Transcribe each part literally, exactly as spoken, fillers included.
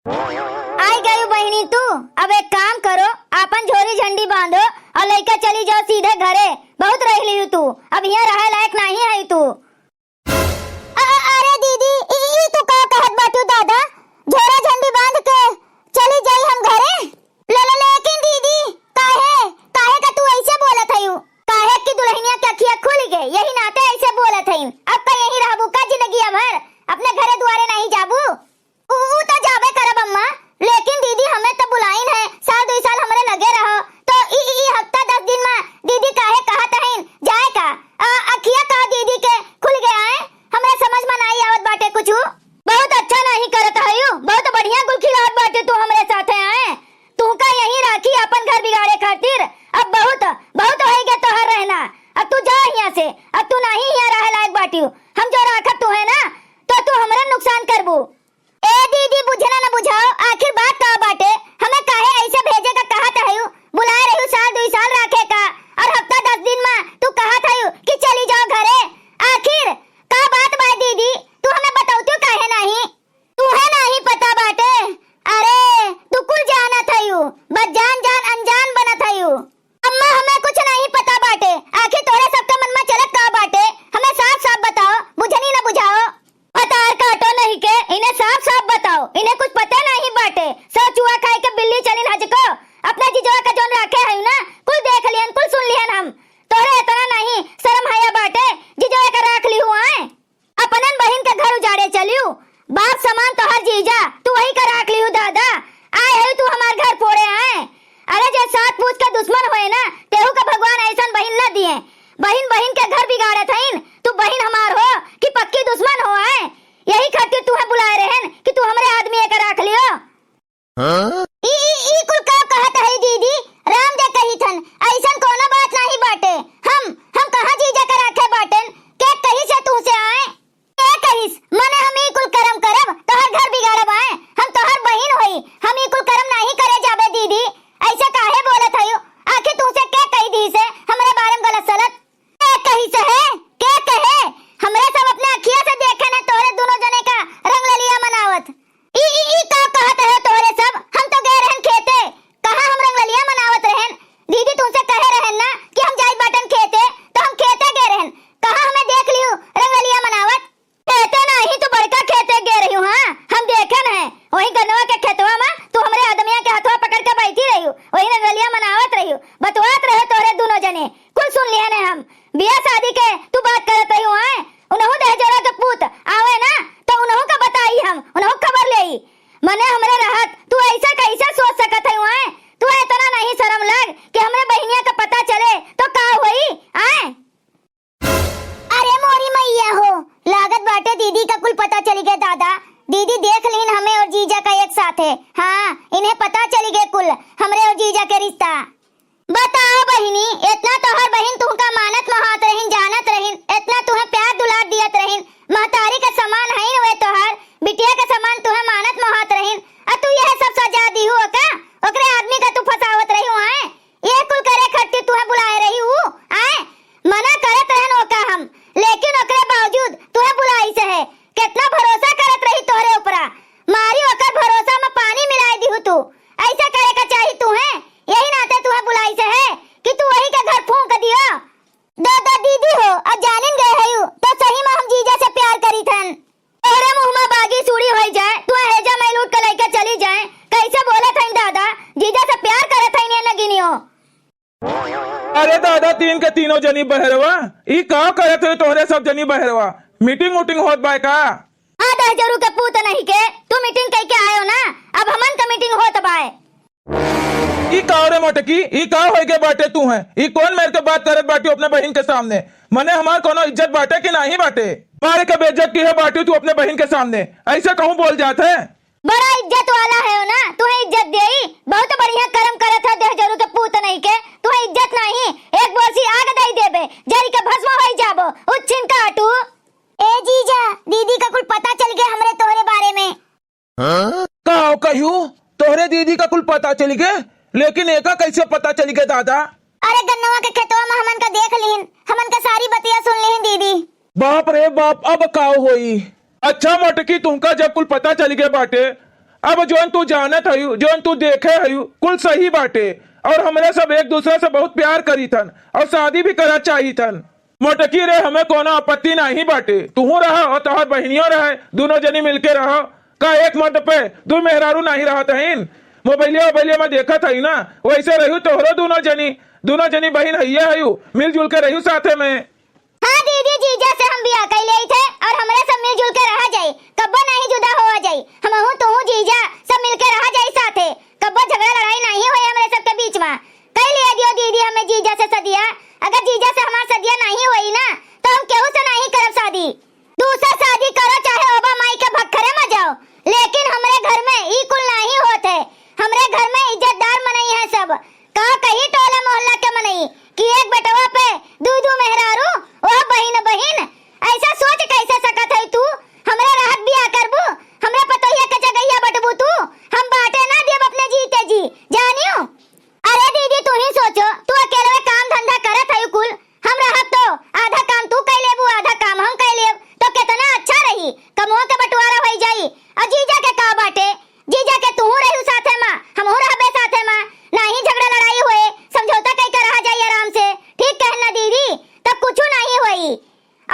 आई गयू बहिनी तू, अब एक काम करो, आपन झोरी झंडी बांधो और लइका चली जाओ सीधे घरे। बहुत रह लिहू तू, अब हियाँ रहे लायक नाहीं है तू। अ-, अ-, अरे दीदी, ई, ई तू का कहत बाटू दादा? झोरा झंडी बांध के चली जाई हम घरे? ले, ले, लेकिन दीदी, काहे, काहे का तू ऐसे बोलत हयू? काहे कि दुल्हनिया के अखिया खुल गए, यही नाते ऐसे बोलत हईन। अब का यहीं रहबू का जिंदगिया भर? अपने घरे दुआरे नाहीं जाबू? ऊ, ऊ तो जाबे करब अम्मा, लेकिन दीदी हमें तो बुलाइन है, साल दुई साल हमरे लगे रहो, तो ई, ई, ई हफ्ता दस दिन में दीदी काहे कहत हईन जाए का? आ, अखिया का दीदी के खुल गया है, हमरे समझ में नाहीं आवत बाटे कुछ। बहुत अच्छा नाहीं करत हयू, बहुत बढ़िया गुल खिलावत बाटे तू हमरे साथे आए। तुहका यहीं राखी अपन घर बिगाड़े खातिर, अब बहुत, बहुत होई गए तोहर रहना। अब तू जा हियाँ से, अब तू नाहीं हियाँ रहे लायक बाटियो। हम जो राखब तुहे ना, तो तू हमरे नुकसान करबू। ए दीदी, बुझना न बुझाओ, आखिर बात का बाटे? हमें काहे ऐसे भेजे का कहत हयू? बुलाए रहू साल दुई साल राखे का, और हफ्ता दस दिन में तू कहत हयू कि चली जाओ घरे। आखिर का बात बा दीदी, तू हमें बतौतियो काहे नाहीं? तुहे नाहीं पता बाटे? अरे, तू कुल जानत हयू, बस जान जान अनजान बनत हयू। अम्मा, हमें कुछ नाहीं पता बाटे, आखिर तोरे सबके मन में चलत का बाटे? हमें साफ साफ बताओ, बुझनी न बुझाओ। पतार काटो नहीं के, इन्हें साफ साफ बताओ, इन्हें कुछ पते नाहीं बाटे। सौ चूहा खाए के बिल्ली चलिन हजको। अपना जिजवा का जौन राखे हयू ना, कुल देख लिहन, कुल सुन लिहन हम। तोरे इतना नाहीं शर्म हया बाटे, जिजवा का राख लिहू आए। अपनन बहिन के घर उजाड़े चलियू, बाप समान तोहर जीजा, तू वही का राख लिहू दादा। आए हयू तू हमार घर फोड़े आए। अरे जे सात पूत के दुश्मन होए ना, तेहू का भगवान ऐसन बहिन न दिए। बहिन बहिन के घर बिगाड़त हईन, तू बहिन हमार हो कि पक्की दुश्मन हो आए? यही खातिर तुहे बुलाए रहन कि तू हमरे आदमी एका राख लियो। हाँ? ई, ई, ई कुल का कहत हई दीदी? राम दे कही थन, ऐसन कोनो बात नाहीं बाटे। हम, हम कहाँ जीजा के राखे बाटेन? के कही से तू से आए? के कहिस? मने हम ई कुल करम करब, तोहर घर बिगाड़ब आए? हम तोहर बहिन होई, हम ई कुल करम नाहीं करे जाबे दीदी। ऐसे काहे बोलत हयू? आखिर तू से के कही दी से हमरे बारे में गलत सलत? के कही से है? के कहे? हमरे सब अपने अखिया से देखे न तोहरे दुनो जने का रंगललिया मनावत। ई, ई, ई का कहत रहे तोहरे सब? हम तो गए रहन खेते। कहाँ हम रंगललिया मनावत रहन? दीदी तुमसे कहे रहन ना कि हम जाई बाटन खेते, तो हम खेते गए रहन। कहाँ हमें देख लिहू रंगललिया मनावत? खेते नाहीं, तू बड़का खेते गए रहियो, हाँ, हम देखे न है। वही गन्नवा के खेतवा में तू हमरे आदमिया के हथवा पकड़ के बैठी रहियो, वही रंगललिया मनावत रहियो, बतवात रहे तोहरे दुनो जने। कुल सुन लिहन है हम। बियाह शादी के तू बात करत रहियो, हाँ, उनहु दहजोरा के पूत आवे ना, तो उनहु का बताई हम, उनहु खबर लेई। मने हमरे रहत तू ऐसा कैसे सोच सकत है, आए? तू इतना नहीं शर्म लग कि हमरे बहिनिया का पता चले तो का होई, आए? अरे मोरी मैया हो, लागत बाटे दीदी का कुल पता चली गए दादा। दीदी देख लीन हमें और जीजा का एक साथ है। हाँ, इन्हें पता चली गए कुल हमरे और जीजा के रिश्ता। बताओ बहिनी, इतना तोहर बहिन तुहका मानत मोहात रहिन, जानत रहिन, इतना तुहे प्यार दुलार दियत रहिन, महतारी के समान हईन वे तोहर, बिटिया के समान तुहे मानत मोहात रहिन, आ तू यह सब सजा दिहू ओका? ओकरे आदमी का तू फसावत रही आए, ये कुल करे खातिर तुहे बुलाए रही हूँ आए? मना करत रहन ओका हम, लेकिन ओकरे बावजूद तुहे बुलाई से है। कितना भरोसा करत रही तोहरे ऊपरा, मारी ओकर भरोसा में पानी मिलाई दिहू तू। ऐसा करे का चाही तुहे, यही नाते तुहे बुलाई से है कि तू वही के घर फूंक दियो। दादा दीदी हो, अब जानिन गए हयू, तो सही में हम जीजा से प्यार करी थन। तोहरे मुँह में बागी सूड़ी होई जाए, तू हेजा में लूट के लइके चली जाए। कैसे बोलत हईन दादा, जीजा से प्यार करत हईन ये नगिनियो। अरे दादा, तीन के तीनों जनी बहरवा, ई का करत हो तोहरे सब जनी बहरवा? मीटिंग उटिंग होत बाय का? आ दहजरू के पूत नहीं के, तू मीटिंग कई के आयो ना, अब हमन का मीटिंग होत बाय। ई का रे मोटकी, ई का होई गे बाटे तू है? ई कौन मेर के बात करत बाटी अपने बहिन के सामने? मने हमार कोनो इज्जत बाटे कि नाही बाटे? मारे के बेइज्जत की है बाटी तू अपने बहिन के सामने, ऐसे कहूँ बोल जात है? बड़ा इज्जत वाला है ना, तुहे इज्जत देई, बहुत बढ़िया कर्म करत है, देह जरू के पूत नहीं के, तुहे इज्जत नहीं, एक बोसी आग दई देबे, जरी के भस्म होई जाबो, उच्छिन काटू। ए जीजा, दीदी का कुल पता चल गया हमरे तोहरे बारे में। हाँ? का हो कहियो? तोहरे दीदी का कुल पता चली गे, लेकिन एका कैसे पता चली गे दादा? अरे गन्नवा के खेतवा में हमन का देख लिहिन, हमन का सारी बतिया सुन लिहिन दीदी। बाप रे बाप, अब का होई? अच्छा मोटकी, तुमका जब कुल पता चली गे बाटे, अब जौन तू जानत हयू, जौन तू देखे हयू, कुल सही बाटे। और हमरे सब एक दूसरे से बहुत प्यार करीत हन और शादी भी करत चाहित हन। मोटकी रे, हमें कोनो आपत्ति नाहीं बाटे, तुहूँ रहा और तोहर बहिनियो रहे, दुनो जनी मिलके रहो। का एक मर्द पे दुइ मेहरारू नाहीं रहत हईन? मोबाइलिया ओबाइलिया में देखत हई ना, वैसे रही तोहरो दुनो जनी, दुनो जनी बहिन हइये हयू, मिलजुल के रही साथे में। हाँ दीदी, जीजा से हम बियाह कइ लेइत है और हमरे सब मिलजुल के रहा जाई, कब्बो नाहीं जुदा होवा जाई। हमहू तुहू जीजा सब मिलके रहा जाई साथे, कब्बो झगड़ा लड़ाई नाहीं होई हमरे सबके बीच में। कइ लिया दियो दीदी हमें जीजा से सदिया। अगर जीजा से हमार सदिया नाहीं होई ना, तो हम केहू से नाहीं करब शादी। दूसर शादी करो, चाहे ओबा माई के भक्खरे में जाओ, लेकिन हमरे घर में ई कुल नाहीं होत है। हमरे घर में इज्जतदार मनई है सब। का कही टोला मोहल्ला के मनई कि एक बेटवा पे दू दू मेहरारू, ओह बहिन बहिन। ऐसा सोच कैसे सकत है तू? हमरे रहत बियाह करबू, हमरे पतोहिया के जगहिया बटबू तू? हम बाटे ना देब अपने जीते जी, जानियो। अरे दीदी, तू ही सोचो, तू अकेलवे काम धंधा करत हयू कुल, हम रहब तो आधा काम तू कइ लेबू, आधा काम हम कइ लेब, तो केतना अच्छा रही, कमवा के बंटवारा होइ जाई। और जीजा के का बाटे, जीजा के तू रहू साथे मा, हमहू रहबे साथे मा, नाहीं झगड़ा लड़ाई होए, समझौता कइ के रहा जाई आराम से। ठीक कहना दीदी, तब कुछ नाहीं होई।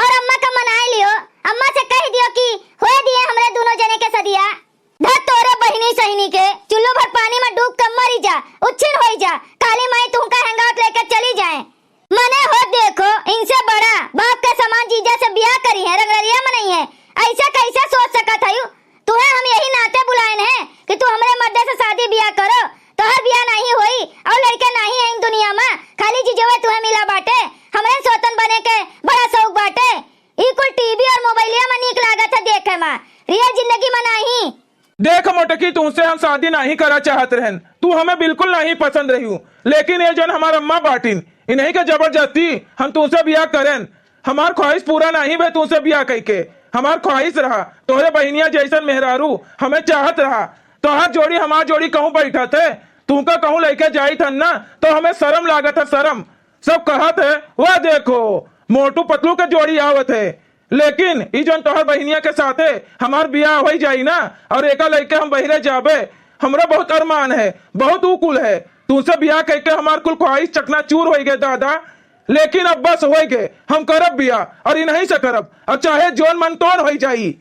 और अम्मा का मनाए लियो, अम्मा से कह दियो कि होए दिए हमरे दुनो जने के सदिया। धत तोरे बहिनी सहिनी के, चुल्लू भर पानी में डूब के मरी जा, उच्छिन होई जा, काली माई तुमका हेंगावत लेके चली जाए। मने हो देखो, इनसे बड़ा बाप के समान जीजा से बियाह करी है, रंगरलिया मनई है, ऐसे कैसे सोच सकत हयू? तुहे हम यही नाते बुलाएन है कि तू हमरे मर्दे से शादी बियाह करो, तोहर बियाह नाहीं होई और लड़के नाहीं हैं दुनिया में, खाली जीजवे तुहे मिला बाटे। हमरे सोतन बने के बड़ा शौक बाटे। ई कुल टीवी और मोबाइलिया में नीक लागत है देखे में, रियल जिंदगी में नाहीं। देख मोटकी, तुमसे हम शादी नाहीं करा चाहत रहन, तू हमें बिल्कुल नाहीं पसंद रह्यू, लेकिन ये जौन हमार अम्मा बाटिन, इन्हीं के जबरदस्ती हम तुमसे बियाह करेन। हमार ख्वाहिश पूरा नाहीं भे तुमसे बियाह कइके, हमार ख्वाहिश रहा तोहरे बहिनिया जैसन मेहरारू हमें चाहत रहा। तोहार जोड़ी हमार जोड़ी कहूँ बैठत है, तुमका कहूँ लइके जाइत हन ना तो हमें शर्म लागत है, शर्म। सब कहत है, "वाह देखो, मोटू पतलू के जोड़ी आवत है।" लेकिन ई जौन तोहर बहिनिया के साथे हमार बियाह होइ जाई ना और एका लइके हम बहिरे जाबे, हमरा बहुत अरमान है, बहुत उकुल है। तुमसे बियाह कइके हमार कुल ख्वाहिश चकनाचूर होइ गए दादा। लेकिन अब बस होइ गए, हम करब बियाह और इन्हीं से करब, अब चाहे जौन मन तोन होइ जाई।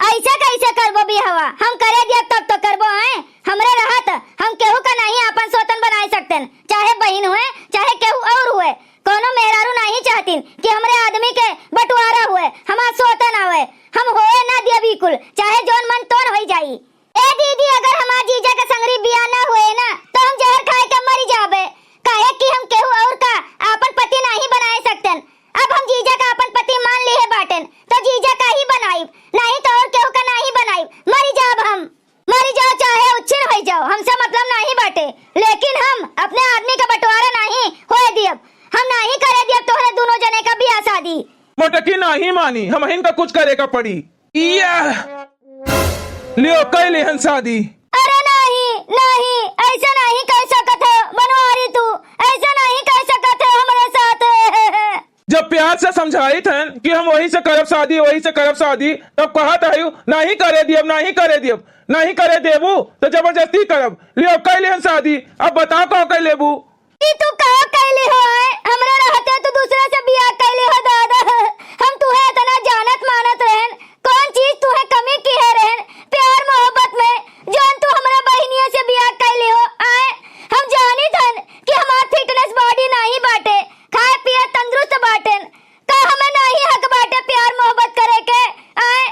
ऐसे कैसे करबो बियाहवा? हम करे दिया तब तो करबो, हैं? हमरे रहत हम केहू का नाहीं आपन सोतन बनाए सकतेन, चाहे बहिन हुए, चाहे केहू और हुए। कोनो मेहरारू नाहीं चाहतीन कि हमरे आदमी के बंटवारा हुए, हमार सोतन आवे। हम होए ना दिया बिल्कुल, चाहे जौन मन तोन होइ जाई। ए दीदी, अगर हमार जीजा के संगरी बियाह ना हुए ना, तो हम जहर खाए के मरी जाबे, काहे कि हम केहू और का आपन पति नाहीं बनाए सकतेन। अब हम जीजा का आपन पति मान लिहे बाटेन, तो जीजा का ही बनाइब, नाहीं तो और केहू का नाहीं बनाइब। मरी जाब हम, मरी जाओ चाहे उच्छिन होइ जाओ, हमसे मतलब नाहीं बाटे, लेकिन हम अपने आदमी का बंटवारा नाहीं होए दियब। हम नाहीं करे दियब तोहरे दुनो जने का बियाह शादी। मोटकी नाहीं मानी, हमहिन का कुछ करे का पड़ी। या लियो, कइ लिहन शादी। अरे नाहीं, नाहीं, ऐसे नाहीं कह सकत हो बनवारी तू, ऐसे नाहीं कह सकत हो हमरे साथ। जब प्यार से समझाइत हन कि हम वही से करब शादी, वही से करब शादी, तब कहत हयू, "नाहीं करे दियब, नाहीं करे दियब।" नाहीं करे देबू तो जबरदस्ती करब। लियो, कइ लिहन शादी, अब बताओ कहाँ कइ लेबू? ई तू का कइली हो, आए? हमरे रहते तू दूसरे से बियाह कइली हो दादा। हम तुहे इतना जानत मानत रहन, कौन चीज तुहे कमी किहे रहन? प्यार मोहब्बत में जौन तू हमरा बहिनिया से बियाह कइली हो, आए? हम जानित हन कि हमार fitness body नाहीं बाटे, खाए पिए तंदुरुस्त बाटेन, का हमें नाहीं हक बाटे प्यार मोहब्बत करे के? आए,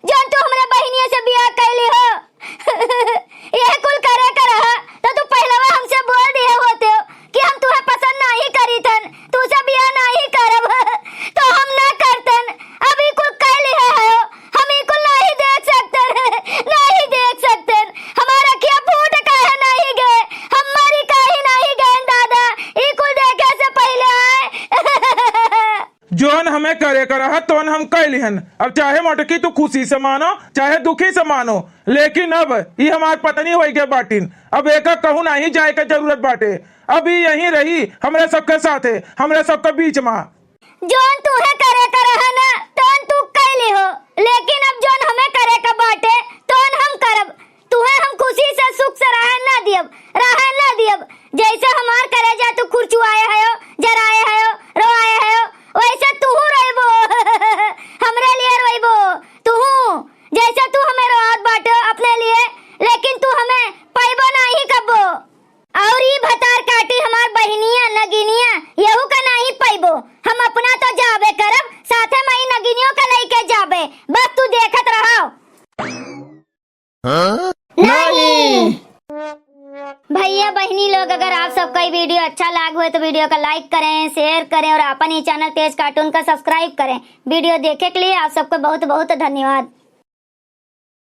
जौन तू हमरे बहिनिया से बियाह कइली हो, यह कुल करे के रहा, तो तू पहिलवा हमसे बोल दिहे होते हो कि हम तुहे पसंद नाहीं करीथन, तुसे बियाह नाहीं करब, तो हम ना करतन। अब ई कुल कइ लिहे हो, हम ई कुल नाहीं देख सकतन, नाहीं देख सकतन। हमार अखिया फूट काहे नाहीं गए, हम मरी काहे नाहीं गए दादा, ई कुल देखे से पहिले आए। जौन हमें करे का रहा, तौन हम कइ लिहन। अब चाहे मोटकी तू खुशी से मानो, चाहे दुखी से मानो, लेकिन अब ई हमार पत्नी होइ गए बाटिन। अब एका कहूँ नाहीं जाए के जरूरत बाटे। अब ई यहीं रही, हमरे सबके साथे, हमरे सबके बीच में। जौन तुहे करे का रहा ना, तौन तू कइ लिहो, लेकिन अब जौन हमें करे का बाटे, तौन हम करब। तुहे हम भैया बहिनी लोग, अगर आप सबका ये वीडियो अच्छा लाग होए तो वीडियो का लाइक करें, शेयर करें और अपन ये चैनल तेज कार्टून का सब्सक्राइब करें। वीडियो देखे के लिए आप सबको बहुत बहुत धन्यवाद।